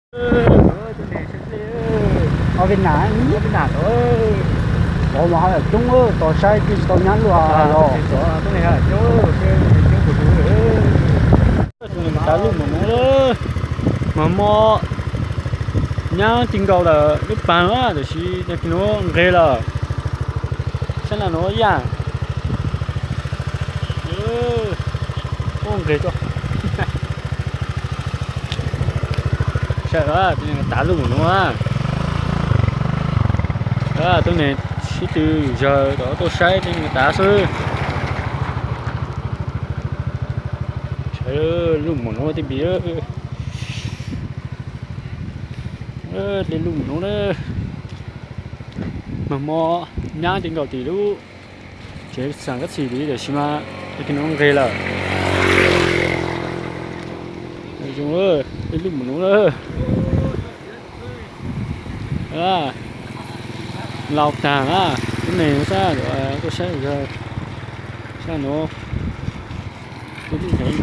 Ob peb nam, ob peb nam tod, tod mas haj yam coob, tod saib twb tsis tau nyab luaj los. Tav luj mus nuav, mas hmo nyab ci nkaus lawm lub paag na, tab sis tag kis nuav nqeg lawm. Saib na nuav yaj, nqeg tuaj. Saib, tav luj mus nuav, tuab neeg sib tw zawg tod tuaj saib tej neeg tav xwb. Saib luj mus nuav tej npis, tej luj mus nuav na. Mas hmo nyab ci nkaus tim lub tsev xaam kab txhim tid, tab sis mas tag kis nuav nqeg lawm. Zoo, tej luj mus nuav na. Laus taag na, tuab neeg sab tuaj saib, sab nuav, tej luj heev.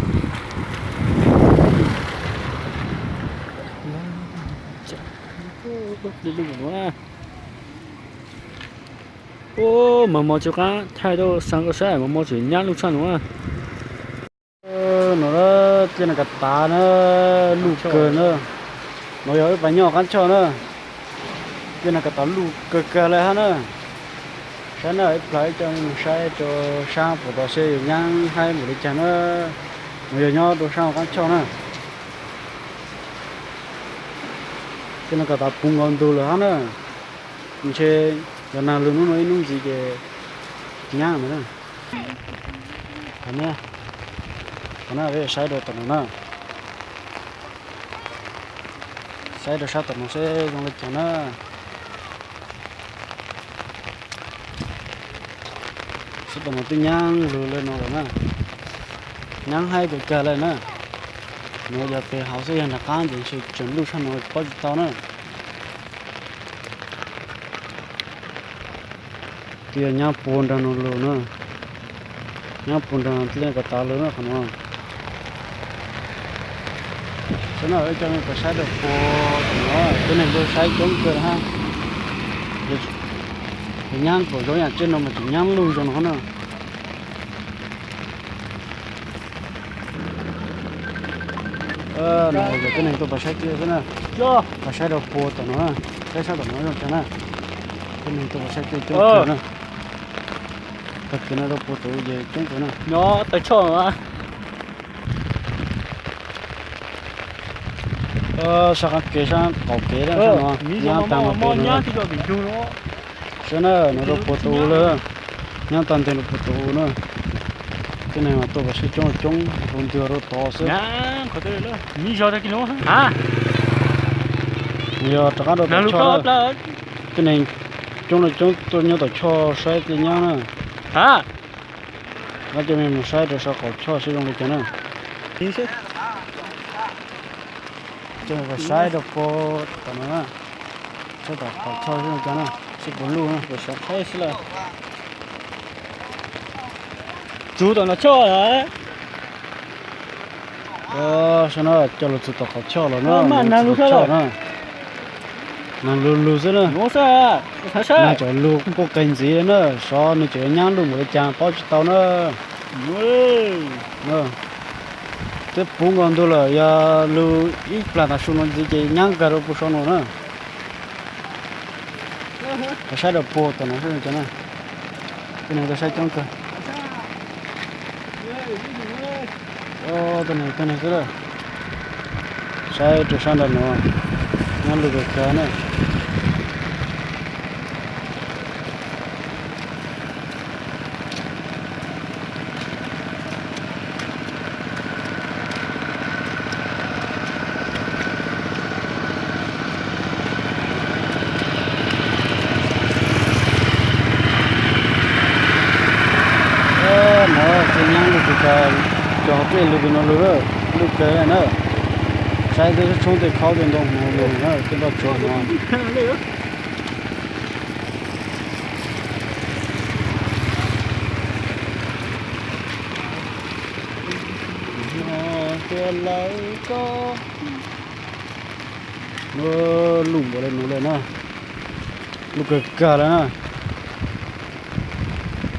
Tej luj mus nuav na. Ub, mas hmo tsis qaab thaij tuaj xa koj saib, mas hmo tseem nyab luj tshaj nuav. Nuav, tej neeg kav tav na, luj kawg na. Nuav yog wb pas nyob qaab choj na. Tej neeg kav tav luj kawg kawg le hab na. Saib na, ib plag wb coj mej moog saib rua saab puag tod seb nyab haib npaum le caag na. Nuav yog nyob rua saab qaab choj na. Tej neeg kav tav puv nkaus ntug lawm hab na. Ntshe yog naag lug nub nuav ib nub ntxiv ces nyab ntawd na. Qhov na, peb saib rua tom nuav na. Saib rua sab tom nuav seb zoo le caag na. Sab tom nuav twb nyab lug le nuav lawm na. Nyab haib kawg kawg le na. Nuav yog peg hauv xwb, yog nraag qaab ces ntshe tseem luj tshaj nuav paub tsis tau na. Twb yog nyab puag nraag nuav lug na. Nyab puag nraag tej neeg kav tav lug na qhov nuav. Sab na, wb coj mej pais saib rua puag tom nuav, tuab neeg tuaj saib coob kawg hab. Nyab kuas zoo yam tsiaj no mas tseem nyab luj zoo no na. Nuav yog tuab neeg tuaj pais saib tsiaj xwb na. Pais saib rua puag tom nuav, saib sab tom nuav zoo caag na. Tuab neeg tuaj pais saib tsiaj coob kawg na. Tag kis no rua puag tom ces coob kawg na. Nyob tawg choj. Sab qaab kev, sab qaum kev, nyab taag mas pem no. Sab na, nuav rua puag tom u lawm. Nyab taag nteg rua puag tom u na. Tuab neeg mas tuaj pais saib coob coob, hluas ntiag rua tod xwb. Yog rov qaab rua tom choj, tuab neeg coob le coob tuaj nyob tom choj saib tej nyab na. Qaab coj mej moog saib rua sab qaum choj seb zoo le caag na. Coj saib rua puag tom no na. Saib tom qaum choj seb zoo caag na, seb puas luj na. Tsuv tom no choj. Sab na, coj lug txug tom qaum choj los na, tom choj na. Naag lug lug xwb na. Naag tseem lug quaj qeeg ntxiv na, sov nwg tseem nyab luj npaum le caag paub tsis tau na. Twb puv nkaus ntug lawm, yog lug ib plag taag su no ntxiv ces nyab kawg rua puag saum no na. Saib rua puag tom no, tuab neeg tuaj saib coob kawg. Tuab neeg, tuab neeg xwb lawm. Saib rua sab nraag nuav, nyab luj kawg kawg na. Nuav tej nyab luj kawg kawg, cov hauv peb lug pem no lug lawm, luj kawg na. Saib twb tshoob tej khaub tej ntoo hmoov lug na, tej nplooj tsuag no. Nuav luj npaum le nuav le na. Luj kawg kag le na.